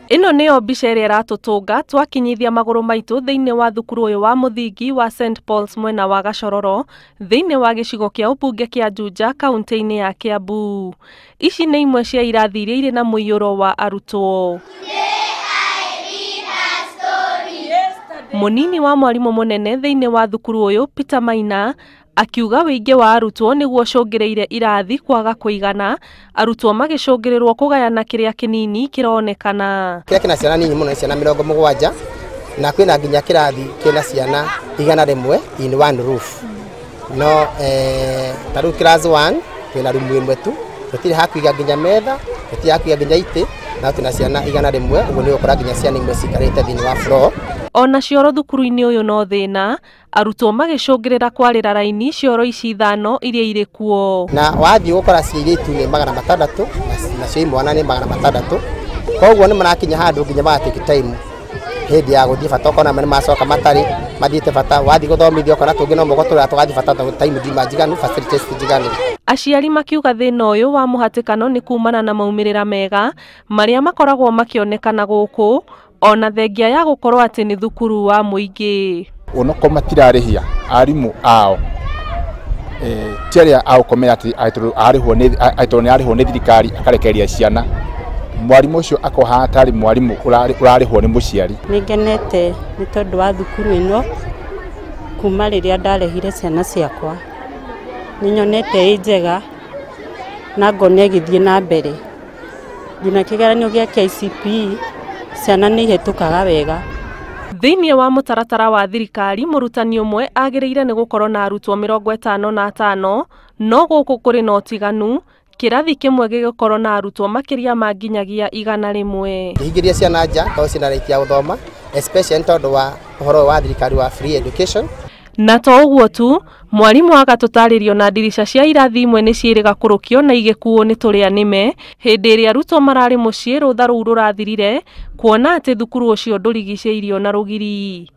Ĩno nĩyo mbica ĩrĩa ĩratũtũnga twakinyithia magũrũ maitũ thĩinĩ wa thukuru ũyũ wa mũthingi wa St Paul's mwena wa Gachororo thĩinĩ wa gĩcigo kĩa ũmbunge kĩa Juja kaunti-inĩ ya Kiambu. Ici nĩ imwe cia irathi iria irĩ na mũiyũro wa arutwo. Mũnini wa mwarimũ mũnene thĩinĩ wa thukuru ũyũ Peter Maina akiuga wĩingĩ wa arutwo nĩguo ũcũngĩrĩire irathi kwaga kũigana, arutwo magĩcũngĩrĩrwo kũgayana kĩrĩa kĩnini kĩronekana. Kĩrĩa kĩna ciana nini mũno nĩ ciana 70 na kwĩna nginya kĩrathi kĩna ciana 100 in one roof. No ta rĩu class 1 twĩna rumu ĩmwe tu, tũtirĩ ha kũiga nginya metha, tũtirĩ ha kũiga nginya itĩ, na twĩna ciana 100, ũguo nĩ ũgũkora nginya ciana imwe cikarĩte thĩinĩ wa floor. Ona cioro thukuru-inĩ ũyũ no thĩna, arutwo magĩcũngĩrĩra kwarĩra raini cioro ici 5 iria irĩ kuo. Na wathiĩ gũkora cia airĩtu nĩ 600 na cia imwana nĩ 600, koguo nĩ marakinya handũ nginya magatake time hĩndĩ ya gũthiĩ bata, ũkona nĩ macoka matarĩ mathiĩte bata, wathiĩ gũthomithio ũkona tũngĩ no mũgo tũrĩa tũgathiĩ bata tondũ time ndima njiganu, facilities ti njiganu. Aciari makiuga thĩna ũyũ wa mũhatĩkano nĩ kumana na maumĩrĩra mega marĩa makoragwo makĩonekana gũkũ, ona thengia ya gũkorwo atĩ nĩ thukuru wa mũingĩ. Onokorwo matirarĩhia arimũ ao, ti arĩa a gũkomera atĩ arĩhwo nĩ thirikari akarekereria ciana, mwarimũ ũcio akoha atarĩ mwarimũ ũrarĩhwo nĩ mũciari. Nĩngenete nĩ tondũ wa thukuru ĩno kuma rĩrĩa ndarehire ciana ciakwa, nĩnyonete ĩ njega na ngona ĩgĩthiĩ na mbere. Nginya kĩgeranio gĩa KCPE ciana nĩ ihĩtũkaga wega. Thĩinĩ wa mũtaratara wa thirikari mũrutani ũmwe agĩrĩire nĩ gũkorwo na arutwo 55, no gũkũ kũrĩ na ũtiganu, kĩrathi kĩmwe gĩgĩkorwo na arutwo makĩria ma nginyagia 100. Ndĩhingĩria ciana nja tondũ ciĩna right ya gũthoma, especially tondũ wa ũhoro wa thirikari wa free education. Na to ũguo tu, mwarimũ agatũtarĩrio na ndirica cia irathi imwe nĩ ciĩrĩga kũrũkio na igĩkuo nĩ tũrĩa nĩme hĩndĩ ĩrĩa arutwo mararĩ mũciĩ rũtha rũu rũrathirire, kuona atĩ thukuru ũcio ndũrigicĩirio na rũgiri.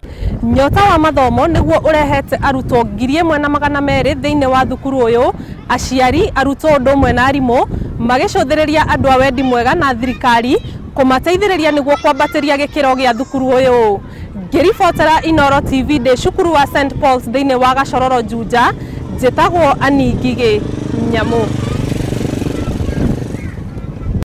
Nyota wa mathomo nĩguo ũrehete arutwo 1200 thĩinĩ wa thukuru ũyũ, aciari, arutwo ũndũ ũmwe na arimũ magĩcũthĩrĩria andũ a wendi mwega na thirikari kũmateithĩrĩria nĩguo kwambatĩria gĩkĩro gĩa thukuru ũyũ. Ngĩribotera Inooro TV ndĩ cukuru wa St Paul's thĩinĩ wa Gachororo Juja, njĩtagwo Annie Ngigĩ Nyamu.